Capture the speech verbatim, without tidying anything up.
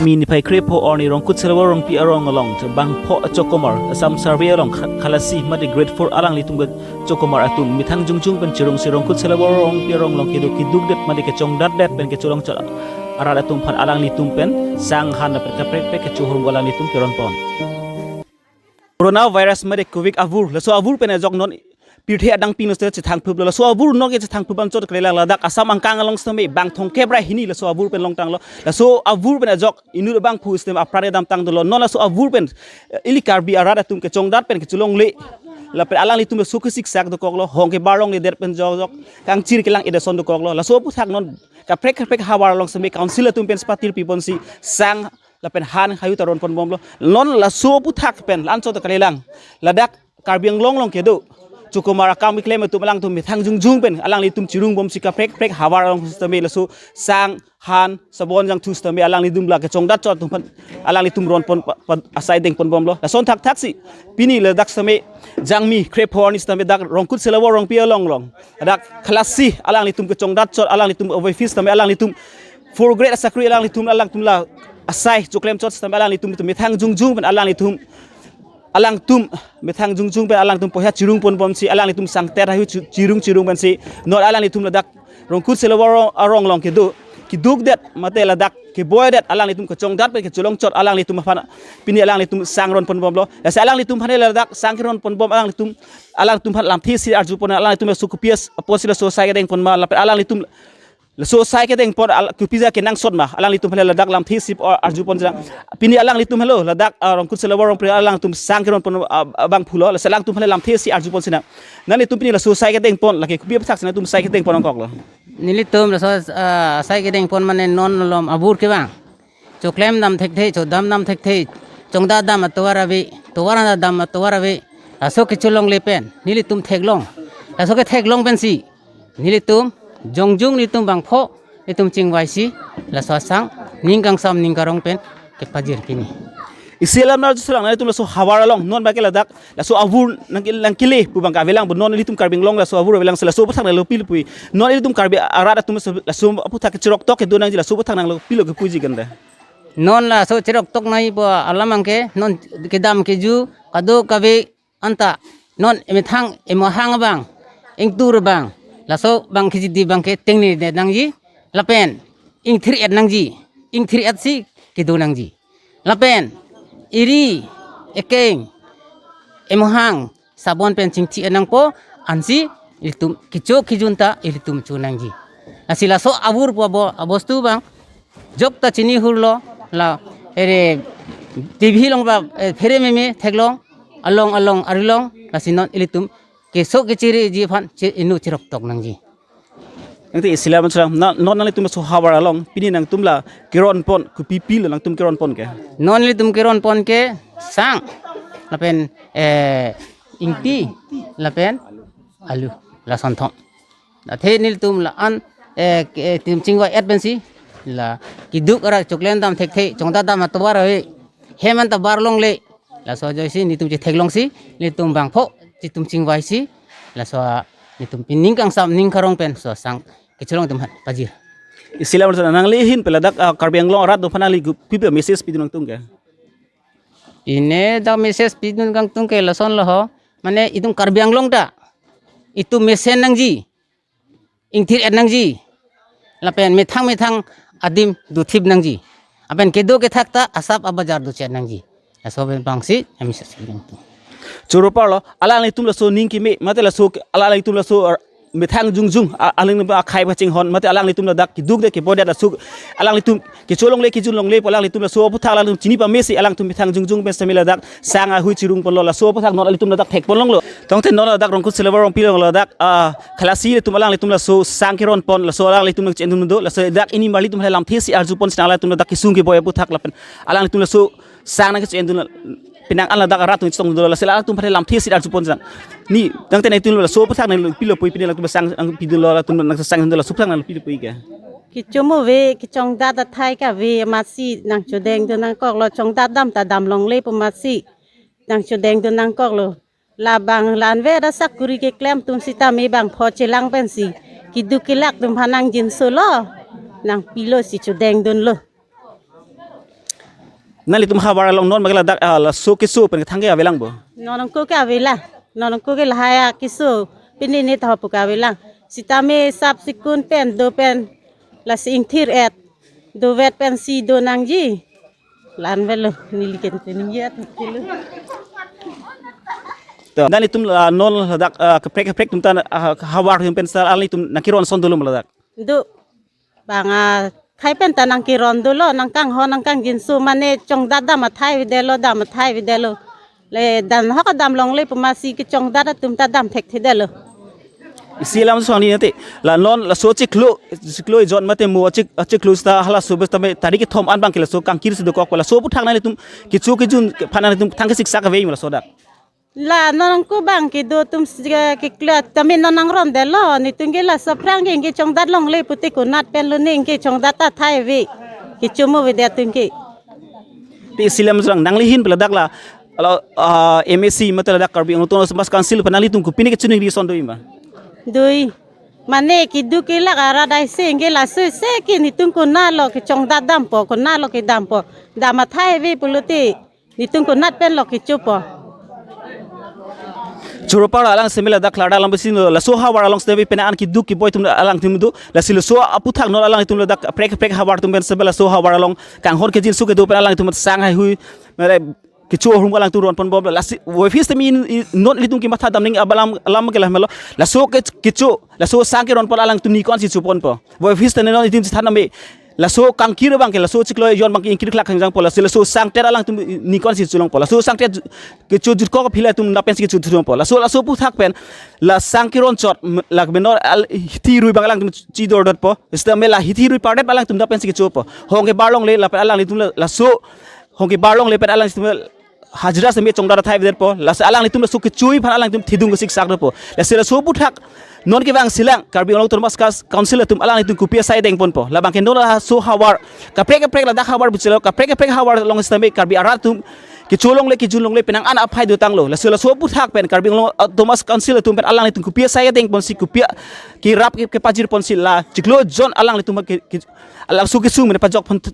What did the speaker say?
Niphai krepho arni Rongkut Silver Rongpi arong along bangpho achokomar Assam Survey along kha-, khalasi mate grade four alanglitum ke chokomar atum methang jongjong pen chirungsi Rongkut Silver Rongpi arong along kedo kedukdet mate kechongdatdet pen kecholongchot arat atum aphan alanglitum pen sang han lapen kaprek kaprek kechohormu alanglitum keronpon. Coronavirus mate covid avur, laso avur pen ajok non pirthe adang pino state chethangphuplo. Laso avur non ke chethangphup anchot kalilang ladak Assam angkang along sitame bang thomkep ra hini laso avur pen longtanglo. Laso avur pen ajok inut abangphu sitame apran kedamtang dolo. Non laso avur pen, eh, ili Karbi arat atum kechongdat pen kecholongle lapen alanglitum laso kesiksak dokoklo, hong kebar longledet pen jokjok, kangchir kelang-edet ason dokoklo. Laso aphuthak non kaprek kaprek havar along sitame council atum pen sepatir piponsi sang lapen han hayu ta ronponbomlo. Non laso aphuthak pen la-anchot kalilang ladak Karbi Anglong along kedo chokomar akam keklem atum alangtum methang jongjong pen alanglitum chirungbomsi kaprek kaprek havar along sitame laso sang han sabon jangthu sitame alanglitum la kechongdat chot atum aphan alanglitum ronpon pa-, pa-, asai dengponbomlo. Lason thakthaksi pini ladak sitame jangmi krepho arni sitame dak Rongkut Silver Rongpi along along ladak khalasi alanglitum kechongdat chot alanglitum office sitame alanglitum four grade asakri alanglitum alangtum la asai choklem chot sitame alanglitum methang jongjong pen alanglitum alangtum methang jongjong pen alangtum poisa chirungponbomsi alanglitum sangtet hayu chu-, chirung chirung pensi non alanglitum ladak Rongkut Silver arong, arong along kedo kedukdet mate ladak keboidet alanglitum kechongdat pen kecholongchot alanglitum aphan pini alanglitum sang ronponbomlo. Lasi alanglitum aphan ladak sang keronponbom alanglitum alangtum aphan lamthe si arjupon alanglitum laso kopi apotsi laso asai kedengpon ma lapen alanglitum laso asai kedengpon al-, kopi ja kenangsot ma alanglitum aphan ladak lamthe si arjupon jang. Pini alanglitum helo ladak, ah, Rongkut Silver Rongpi alangtum sang keronpon, ah, ah, bangphulo, lasi alangtum aphan lamthe si arjupon sinang. Nanglitum pini laso asai kedengpon lake kopi aphuthak si nangtum asai kedengpon nangkoklo? Nelitum laso, ah, asai kedengpon mane non malom avur ke bang choklem dam thekthe, chodam dam thekthe, chongdat dam atovar ave, tovar dam atovar ave. Laso kecholongle pen nelitum theklong. Laso ketheklong pensi nelitum jongjong nelitum bangpho nelitum chingvaisi laso asang ning kangsam ning karong pen kepajir pini. Isi alam nangjuselang, nangtum laso havar along non bang ke ladak laso avur nangke-, nangkele pu bang ke avelang bo, non ilitum Karbi Anglong laso avur avelang si laso aphuthak nanglo pilo pui. Non ilitum Karbi arat atum laso, laso aphuthak kechiroktok kedo nangji, laso aphuthak nanglo pilo kepuji kanda? Non laso chiroktok nangji pu alam bang ke non kedam keju kadokave anta non emethang emohang abang, ingtur abang, laso bang kejidi bang ke tengne det nangji lapen ingthir-et nangji, ingthir-et si kedo nangji. Lapen eri ekeng emohang sabon pen chingthi-et nangpo, ansi ilitum kecho kejun ta ilitum cho nangji. Lasi laso avur pu abo-, abostu bang jok ta chini hurlo, la ere T V along ba, eh, phere meme theklong, along along arilong, lasi non ilitum keso kechiriji aphan che-, inut chiroktok nangji. Nangte isi alam nangjuselang, na, non nanglitum laso havar along pini nangtum la keronpon kopi pilo nangtum keronpon ke? Non nelitum keronpon ke sang lapen, eh, ingti lapen alu, lason thom. Athe nelitum la-an, eh, ke-, eh, tim chingvai-et pensi la keduk arat choklem dam thekthe, chongdat dam atovar ave, hem anta bar longle. Laso ajoisi nelitum chetheklongsi nelitum bangpho nelitum chingvaisi laso nelitum pini ning kangsam ning karong pen laso asang kecholong atum aphan pajir. Isi alam nangli ahin pen ladak, ah, Karbi Anglong arat atum aphan nangli gu-, pipi message pidun nangtum ke? Pine dak message pidun kangtung ke lasonlo ho. Mane itum Karbi Anglong ta itum mesen nangji, ingthir-et nangji, lapen methang methang adim dothip nangji, lapen kedo kethak ta asap abajar dochet nangji. Laso pen bangsi ami sasi nangtum. Choro parlo, alanglitum laso ning keme, mate laso ke-, alanglitum laso, er, methang jongjong, a-, alanglitum akhei pachinghon, mate alanglitum ladak keduk de kebor de laso, alanglitum kecholongle kejunlongle pu alanglitum laso aphuthak alanglitum chini pamesi alangtum methang jongjong pen sitame ladak sang ahui chirungponlo, laso aphuthak non alanglitum ladak thekponlonglo. Tangte non ladak Rongkut Silver Rongpi along ladak, ah, khalasi atum alanglitum laso sang keronpon, laso alanglitum nangche-endun do, laso dak ini marli atum hala lamthe si arjupon sinang alanglitum ladak kesung keboi aphuthak lapen alanglitum laso sang nangche-endun penang an ladak arat atum chetong do, laso alanglitum hala lamthe si arjupon sinang. Ni tangte nangtum laso aphuthak nangpilo pui pini alangtum sang nangpidunlo, alanglitum nang sang do, laso aphuthak nangpilo pui ke? Kechomo ave, kechongdat athai kave amatsi nangchodengdun nangkoklo, chongdat dam ta damlongle pu amatsi nangchodengdun nangkoklo. Labang la-an ave asakuri keklem atum sitame bangpho chelang pensi keduk kelak atum aphan nangjinsolo, nangpilosi chodengdunlo. Nanglitum havar along non ma ke ladak, ah, laso keso pen kethan ke avelang bo? Non angko ke avelang. Non angko ke lahai akeso. Pini ni thapu ke avelang. Sitame sap sikun pen do pen. Lasi ingthir et. Dovet pensi do nangji. La-an avelo neli ken peningje athak kilo. To, nanglitum la non ladak, ah, kaprek kaprek atum ta, ah, havar atum pen sar alanglitum nangkeron ason dolo ma ladak? Do. Bang akhai pen ta nangkeron dolo, nangkanghon nangkangjinso mane chongdat dam athai avedetlo, dam athai avedetlo. Le dan hok adam longle pu masi kechongdat atum ta dam thekthedetlo. Isi alam so ani nate. La non laso chiklo, chiklo ejon mate mo chik, chiklo seta halaso bes tame tarik kethom an abang ke laso kangkir si dokok, laso aphuthak nanglitum kecho kejun aphan nanglitum thang kesiksak ave ma laso dak? La non angko abang kedo atum si, eh, keklo tame non nangrondetlo, netum ke laso aphrang ke ingke chongdat longle pute konat pen lo ne ingke chongdat ta athai ave. Kecho mo avedet atum ke. Te isi alam so nangli ahin pen ladak la, alo, ah, M A C mate ladak Karbi Anglong Autonomous Council pen nanglitum kopine kachiningri ason do ma? Do. Mane keduk kelak arat aisi ingke laso isi ke netum konatlo kechongdat dampo, konatlo kedampo. Dam athai ave pulote netum konat penlo kechopo. Choro para alang seme ladak Klardak alam besi lo, laso havar along seme pen an keduk keboi atum alangtum do. Lasi laso aphuthak non alanglitum ladak kaprek kaprek havar atum pen seme laso havar along kanghon kejinso kedo pen alanglitum sang haihui. Mere kecho ahormu alangtum ron ponbom, lasi voiphis tame in, in, non ilitum kematha dam ning abalam alam ke la melo. Laso ke kecho, laso sang keron pon alangtum ni ko-ansi choponpo? Voiphis tame non ilitum chethan name. Laso kangkir abang ke, laso chiklo ejon abang ke ingkir klak hangjangpo, laso, laso sangtet alangtum ni ko-ansi cholongpo? Laso sangtet kecho jutkok aphi latum lapensi kecho thurongpo? Laso, laso aphuthak pen la sang keron chot, m-, la menor al hithi rui abang alangtum chidordotpo. Sitame la hithi rui pardet alangtum lapensi kechopo. Hong kebar longle lapen alanglitum la, laso hong kebar longle pen alanglitum hajira seme chongdat athai avedetpo. Lasi alanglitum laso kechui aphan alanglitum thidung kesiksak dopo. Lasi laso aphuthak non kevangsi lang Karbi Anglong Autonomous Cas-, Council atum alanglitum kopi asai dengponpo? Labang ke non laso havar kaprek kaprek ladak havar buchelo, kaprek kaprek havar along sitame Karbi arat atum kecho longle kejun longle penang an aphai dotanglo. Lasi laso aphuthak pen Karbi Anglong Autonomous Council atum pen alanglitum kopi asai dengponsi, kopi kerap ke, kepajirponsi la chiklo jon alanglitum ke, ke, laso kesung mene pajokpon the-,